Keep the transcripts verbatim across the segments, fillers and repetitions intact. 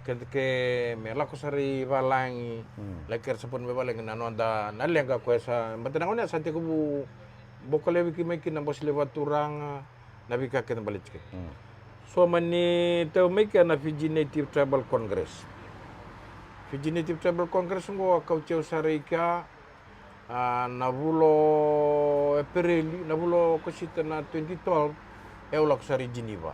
Keda ke me lako sara i valagi, mm, laki kere sapoti mai valagi na noda na leqa koya sa, baleta na gauna ya sa tekivu boko levu ki mai kina na Bose Levu Vakaturaga, na veika kece baleti keda. Mm. So mani tau mai kea na Fiji Native Tribal Congress. Fiji Native Tribal Congress qo a kauti au sara i kea, a, na vula o Epereli, na vula o Okosita na twenty twelve, e au lako sara i Geneva.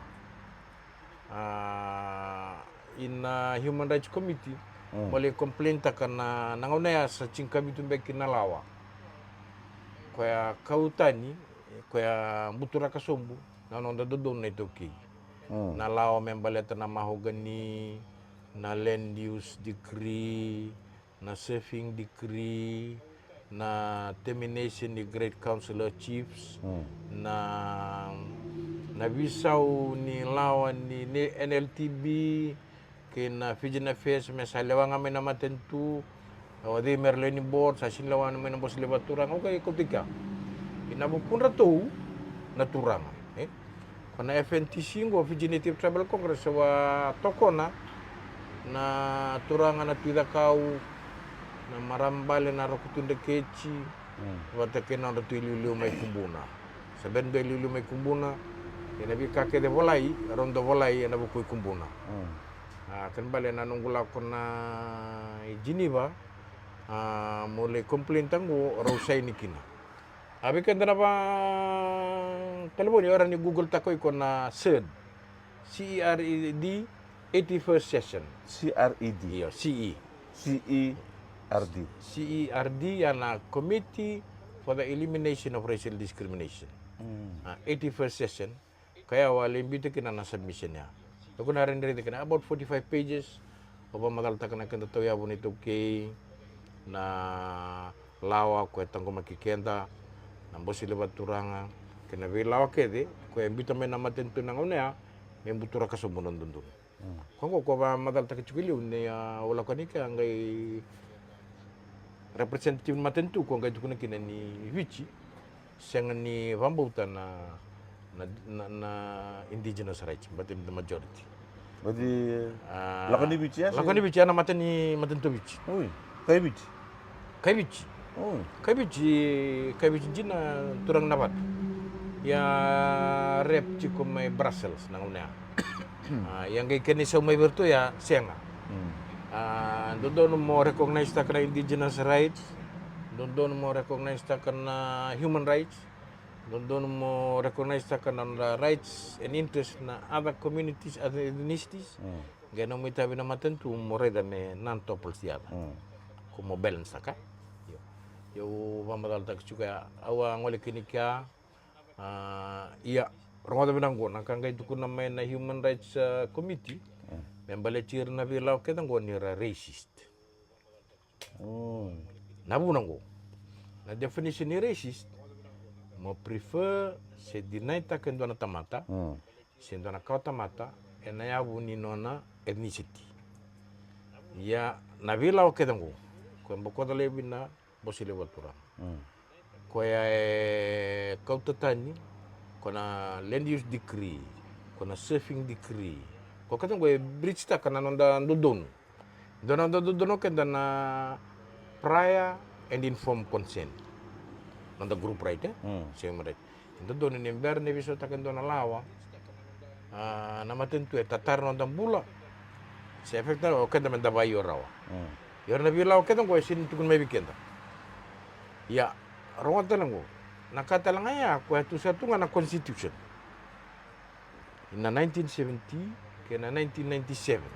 A, ina Human Rights Committee, mm, mo lai complain taka na, na gauna ya sa tinikavitu beka na lawa. Koya kau tani, koya buturaka sobu na noda dodonu na iTaukei. Mm. Na lawa me baleta na mahogany, na land use decree, na serving decree, na termination ni Great Council of Chiefs, mm, na, na visau ni lawa ni, ni N L T B, kei na Fijian Affairs me sa lewa ga mai na matanitu, o cei me ra lewe ni board, sa sini lewa mai na Bose Levu Vakaturaga, au qai kauta i kea. Ina vukudratou na turaga, e? Ko na F N T C qo, Fiji Native Tribal Congress, sa vakatokona na turaga na Tui Cakau, na marama bale na Rakutu Dreketi, mm, vata kei na nodratou iliuliu mai Kubuna. Sa bera ni dua iliuliu mai Kubuna, ia na veika kece volai, rau dau volai ena vuku i Kubuna. Mm. A, kena bale na noqu lako na i Geneva, a, mo lai complain taqo, rau saini kina. A, vei keda na vatalevoni, o ira ni Google taka o iko na CERD. C E R E D, eighty-first session. C R E D. Io, C E. C E R D. C E R D, ya na Committee for the Elimination of Racial Discrimination. Mm. A, eighty-first session. Kaya au a lai biuta kina na submission ya. Au kua ni raica kina about forty-five pages. Au vakamacalataka na keda tauyavu na iTaukei, na lawa ko e taqomaki keda, na Bose Levu Vakaturaga, kei na veilawa kece ko e biuta mai na matanitu na gauna ya, me buturaka sobu na dodonu. Mm. Ko qo ko vakamacalataka tiko e liu ni, a, au lako yani ke a qai representative ni matanitu ko qai tukuna kina ni Viti sega ni vakabauta na, na, na, na indigenous rights, but in the majority. But the, a, lako ni Viti, ya, lako ni Viti, ya na mata ni matanitu Viti. Oi, kai Viti. Kai Viti. Oi. Kai Viti, kai Viti dina turaga na vatu. Ia rep tiko mai Brussels na gauna ya. A, ia qai kena isau mai vei iratou ya, sega. Mm. A, dodonu mo recognize taka na indigenous rights, dodonu mo recognize taka na human rights, dodonu mo recognize taka na, na rights and interests na other communities, other ethnicities. Mm. Qai nomu itavi na matanitu mo raica me non-topple the other. Mm. Ko mo balance taka. Io. Io, au vakamacalataka tiko ya, au a gole kina i kea, a, ia, rogoca vinaka qo, na ka qai tukuna mai na Human Rights, a, Committee, mm, me baleti ira na veilawa kece qo ni ra racist. Mm. Na vuna qo. Na definition ni racist, mo prefer se deny taka e dua na tamata, mm, se dua na kawa tamata, ena yavu ni nona ethnicity. Ia, na veilawa kece qo, ko e bokoca laivi na Bose Levu Vakaturaga. Mm. Koya e kauta tani, ko na land use decree, ko na serving decree. Ko kece qo e breach taka na noda dodonu. Dua na noda dodonu keda na prior and informed consent. Noda group right, e? Mm. Same right. E dodonu ni bera ni veisautaka e dua na lawa, a, na matanitu e tatara noda bula, se affect o keda me da vakaio rawa. Mm. Ia o ira na veilawa kece qo e sega ni tukuni mai vei keda. Ia, rogoca tale qo. Na ka tale ga ya, ko e tu sara tu ga na constitution. Ina nineteen seventy kei na nineteen ninety-seven.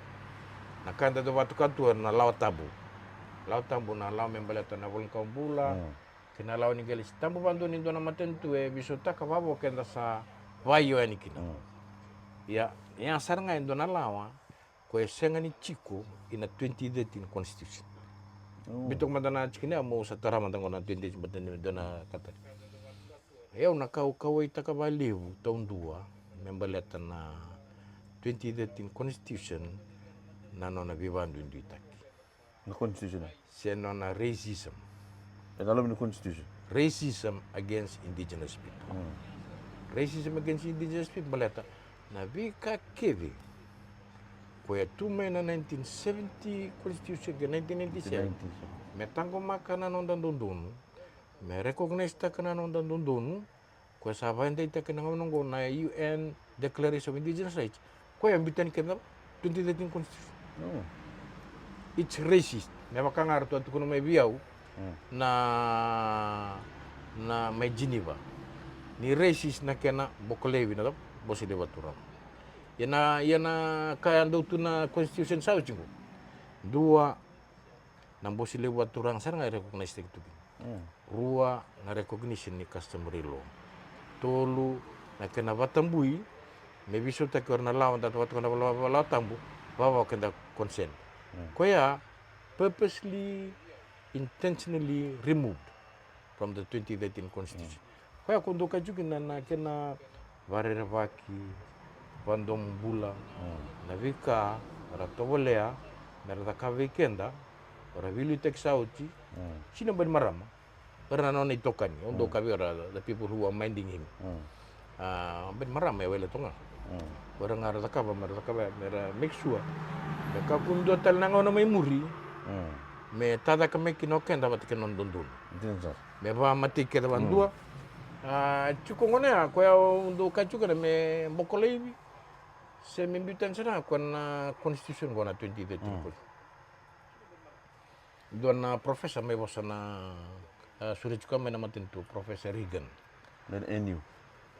Na ka eda dau vakatoka tu na lawa tabu. Lawa tabu na lawa me baleta na volanikaubula. Mm. Kei na lawa ni qele, se tabu vakadua ni dua na matanitu e veisautaka vakavo keda sa vakaio yani kina. Mm. Ia, ya sara ga e dua na lawa ko e sega ni tiko ina twenty thirteen constitution. Mm. Biu toka mada na tikina ya, mo sa tara mada qo na twenty thirteen, baleta ni dua na ka tani. Ia, au na kau kauwaitaka vakalevu taudua me baleta na twenty thirteen constitution, na nona veivakaduiduitaki. Na constitution? Se nona racism. E na loma ni constitution? Racism against indigenous people. Mm. Racism against indigenous people, baleta na veika kece Koya tu mai na nineteen seventy constitution ke nineteen ninety-seven. Me taqomaka na noda dodonu, me recognize-taka na noda dodonu. Koya sa vakadeitaki na gauna oqo na U N Declaration of Indigenous Rights. Koya biuta ni keda twenty thirteen constitution. It's racist. Me vaka ga ratou a tukuna mai vei au na, na mai Geneva, ni racist na kena boko laivi na bose levu a turaga. Ia na, ia na ka ya dau tu na constitution sa oti qo. Dua, na bose levu a turaga sara ga e recognize-taki tu kina. Rua, na recognition ni customary law. Tolu, na kena vatabui me veisautaki o ira na lawa da vata na vala, vala tabu, vava o keda consent. Koya purposely, intentionally removed from the twenty thirteen constitution. Koya ko dau kaya tiko kina na kena varerevaki, vadomobula, na veika ra tovolea me ra cakava vei keda o ira veiliutaki sa oti. Sina Bainimarama, o ira na nona itokani, au dau kaya vei ira, the people who are minding him. A, Bainimarama e wele toga. O ira ga ra cakava, me ra cakava, me ra make sure me kakua ni dua tale na gauna mai muri me tacaka mai kina o keda vata kei na nona dodonu. Me vakamatei keda vadua. A, tiko gona ya, koya au dau kaya tiko kina me boko laivi se me biu tani sara ga koya na constitution qo na twenty thirteen. Dua na professor mai vosa na, a, sure tiko mai na matanitu, Professor Regan.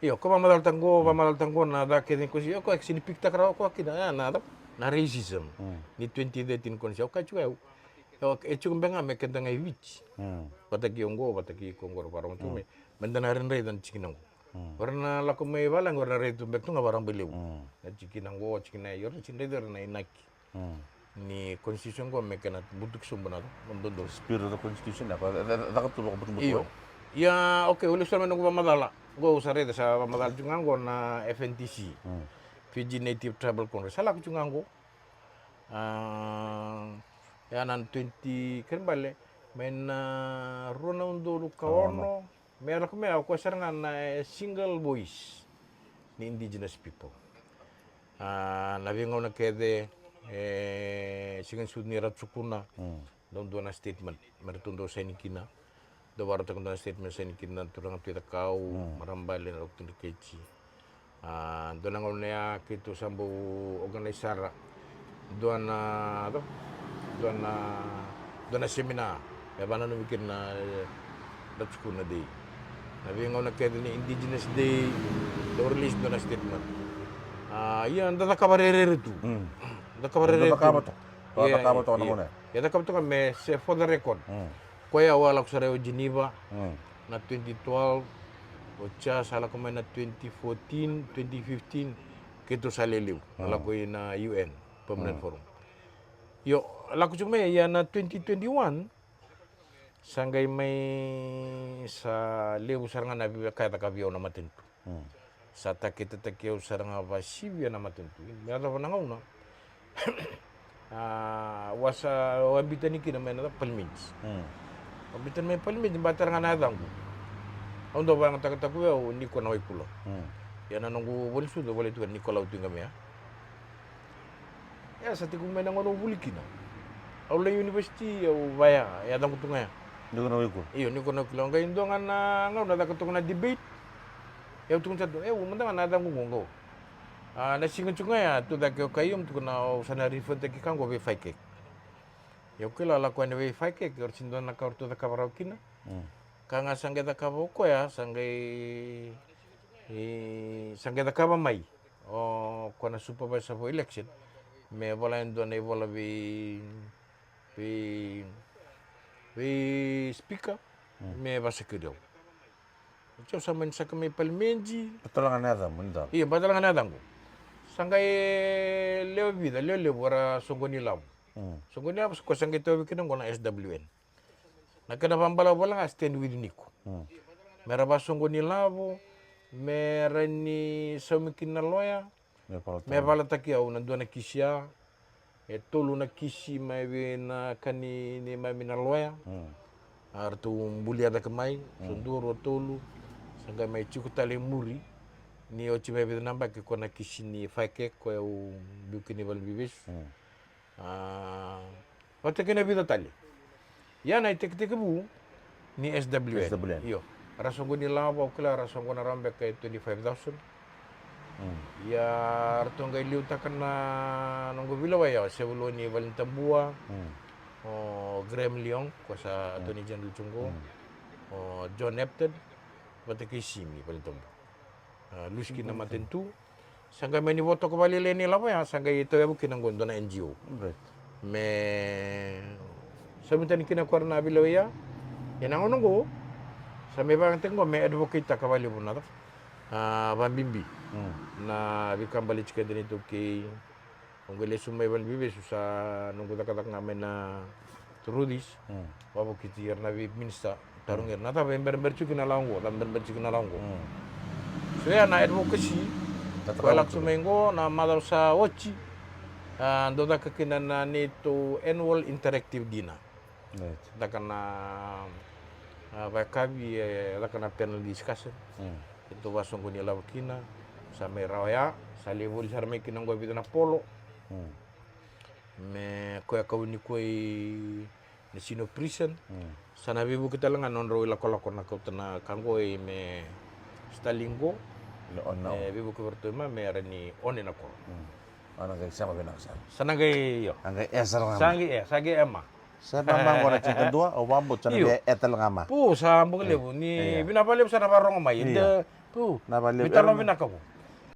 Io, ko vakamacalataka qo, vakamacalataka qo na ca kece ni constitution, io, ko actually pick-taka rawa koya kina, a, na, na racism ni twenty thirteen constitution, au kaya tiko au. Io, e tiko beka ga me keda ga i Viti. Vata kei au qo, vata kei iko qo, ra vakarorogo tu mai. Meda na raica na tikina qo. O ira na lako mai valagi, o ira na raica tu beka tu ga vakarabailevu na tikina qo, tikina ya, o ira na sega ni raica o ira na inaki ni constitution qo me kena butuki sobu na dodonu. Spirit of the constitution, e caka tu vakabutubutu. Io. Ia, okay, au lesu sara mai noqu vakamacala. Qo au sa raica sa vakamacala tiko ga qo na F N T C, Fiji Native Tribal Congress. Sa lako tiko ga qo. A, ia na twenty, kena bale mai na rua na udolu ka ono. Me lako mai o koya sara ga na, e, single voice ni indigenous people. A, na veigauna kece, e, Siganisucu ni Ratu Sukuna, dau dua na statement me ratou dau saini kina. Dau vakarautaka dua na statement, saini kina na turaga Tui Cakau, Marama Bale, na Roko Tui Dreketi. A, dua na gauna ya keitou sa bau organise sara dua na, dua na, dua na semina me vakananumi kina na, e, Ratu Sukuna Day. Na veigauna kece ni Indigenous Day dau release dua na statement. A, ia da cakava rerere tu. Da cakava rerere tu. Ia, ia, ia cakava toka me se for the record. Koya au a lako sara o Geneva na twenty twelve, o Cha sa lako mai na twenty fourteen, twenty fifteen, keitou sa lelevu na lako i na U N Permanent Forum. Io, lako tiko mai ia na twenty twenty-one, sa qai mai sa levu sara ga na veika e caka vei au na matanitu. Sa taketataki au sara ga vakasivia na matanitu. Me yacova na gauna, a, au a sa, au a biuta ni kina mai na Parliament. Au biuta ni mai Parliament, ba tara ga na yacaqu. Au dau vakayagataka tu vei au ni ko na Waikula. Ia na noqu voli sucu, au volai tu ga ni Nicolau Tui Qamea. Ia sa tiko mai na gauna au vuli kina. Au lai university, au vaya, e yacaqu tu ga ya. Ni ko na Waikula. Io, ni ko na Waikula. Au qai dua ga na gauna caka toka na debate. Ia au tukuna sara tu, e, au mada ga na yacaqu qo. A, na siga tiko ga ya, tu cake o Kaiyum, tukuna au sa na refer-taki ka qo vei Faikek. Ia au kila lako yani vei Faikek, o ira sa dua na ka o ratou cakava rawa kina. Ka ga sa qai cakava o koya, sa qai, e, sa qai cakava mai o koya na supervisor for election me vola e dua na ivola vei, vei, vei speaker me vasekuri au. Oti au sa mani saka mai palimedi. Batala ga na yacamu ni cala. Io, batala ga na yacaqu. Sa qai lewe vica, lewe levu era soqoni lavo. Soqoni lavo, ko sa qai tauvi kina qo na S W N. Na kena vabalavu ga stand with Niko. Me ra vasoqoni lavo, me ra ni saumi kina na loya, me valataki au na dua na kisi ya, e tolu na kisi mai vei na ka ni neimami na loya. A ratou bulia cake mai, so dua, rua, tolu, sa qai mai tiko tale i muri. Ni oti mai vica na yabaki ko na kisi ni fake, ko au biu kina i valeniveivesu. Mm. A, vata kei na vica tale. Ia na itekitekivu ni S W N. S W N. Io. Ra soqo ni lavo, au kila ra soqo na rawa beka e twenty-five thousand. Mm. Ia ratou qai liutaka na noqu veilewai, au se vuli ni valenitabua. Mm. O Graham Leung, ko sa, mm, Attorney General tu qo. Mm. O John Apted, vata kei Simi valenitabua. A, lusi kina na matanitu. Sa qai mani vo toka vakalailai na ilavo ya, sa qai tauyavu kina qo dua na N G O. Right. Me saumi tani kina ko ira na veilewai ya. Ia na gauna qo sa mai vakayagataki qo me advocate-taka vakalevu na, a, vakabibi. Mm. Na veika baleti keda na iTaukei. Au qai lesu mai valeniveivesu sa noqu cakacaka ga mai na Ruthis. Mm. Vakavokiti ira na vei minister, tarogi ira na cava e berabera tiko na lawa qo, cava e berabera tiko na lawa qo. Mm. So ya na advocacy, cakacaka ko e lako tu mai qo na macawa sa oti. A, dau caka kina na neitou annual interactive dinner. Right. Caka na, a, vakayakavi, e, caka na panel discussion. Mm. Keitou vakasoqoni lavo kina, sa mai rawa ya, sa lai voli sara mai kina qo e vica na polo. Mm. Me koya kau ni koya i Nasino Prison. Mm. Sa na veivuke tale ga na nodrau ilakolako na kauta na ka qo i me Starlink qo. Me on na, e, veivuke vei ratou i ma me ra ni on na koro. Mm. Ona qai sema vinaka sara. Sa na qai, io. A qai e sara ga. Sa qai e, sa qai e ma. Sa na ma qo na tikina dua, au vakabauta sa na, io, qai e tale ga ma. Pu, sa bukalevu, e, ni, e, vinaka vakalevu sa na vakarorogo mai. Io. Eda, pu, na vakalevu. Vinaka vakalevu.